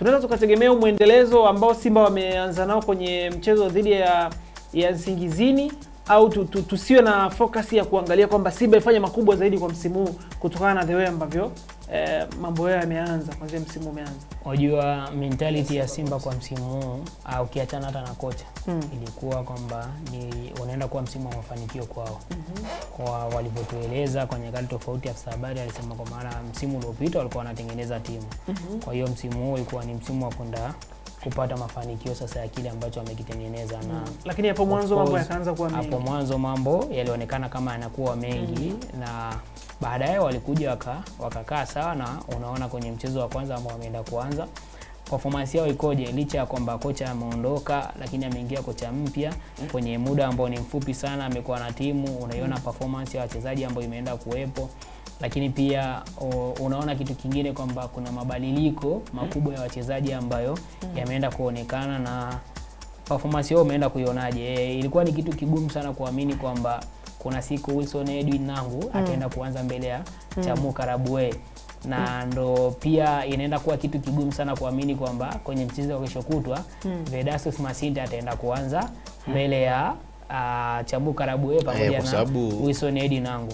Tunaweza tukategemea mwendelezo ambao Simba wameanza nao kwenye mchezo dhidi ya Nsingizini, au tusiwe na focus ya kuangalia kwamba Simba ifanye makubwa zaidi kwa msimu huu kutokana na the way ambavyo mambo yao yameanza kwanza msimu umeanza? Unajua mentality ya Simba kwa msimu huu, ukiachana hata na kocha, ilikuwa kwamba ni unaenda kuwa msimu wa mafanikio kwao. Kwa walivyotueleza kwenye nyakati tofauti, afisa habari alisema kwa maana msimu uliopita walikuwa wanatengeneza timu. Kwa hiyo msimu huu ilikuwa ni msimu wa kwenda kupata mafanikio sasa ya kile ambacho wamekitengeneza. Na lakini hapo mwanzo mambo yakaanza kuwa mengi. Hapo mwanzo mambo yalionekana kama yanakuwa mengi, na baadaye walikuja wakakaa sawa, na unaona kwenye mchezo wa kwanza ambao wameenda kuanza performance yao ikoje, licha ya kwamba kocha ameondoka lakini ameingia kocha mpya kwenye muda ambao ni mfupi sana, amekuwa na timu, unaiona performance ya wachezaji ambao imeenda kuwepo. Lakini pia unaona kitu kingine kwamba kuna mabadiliko makubwa ya wachezaji ambayo yameenda kuonekana, na performance yao umeenda kuionaje. Ilikuwa ni kitu kigumu sana kuamini kwamba kuna siku Wilson Edwin Nangu ataenda kuanza mbele ya Chamu Karabue, na ndo pia inaenda kuwa kitu kigumu sana kuamini kwamba kwenye mchezo wa kesho kutwa Vedastus Masinde ataenda kuanza mbele ya Chamu Karabue pamoja na Wilson Edwin Nangu.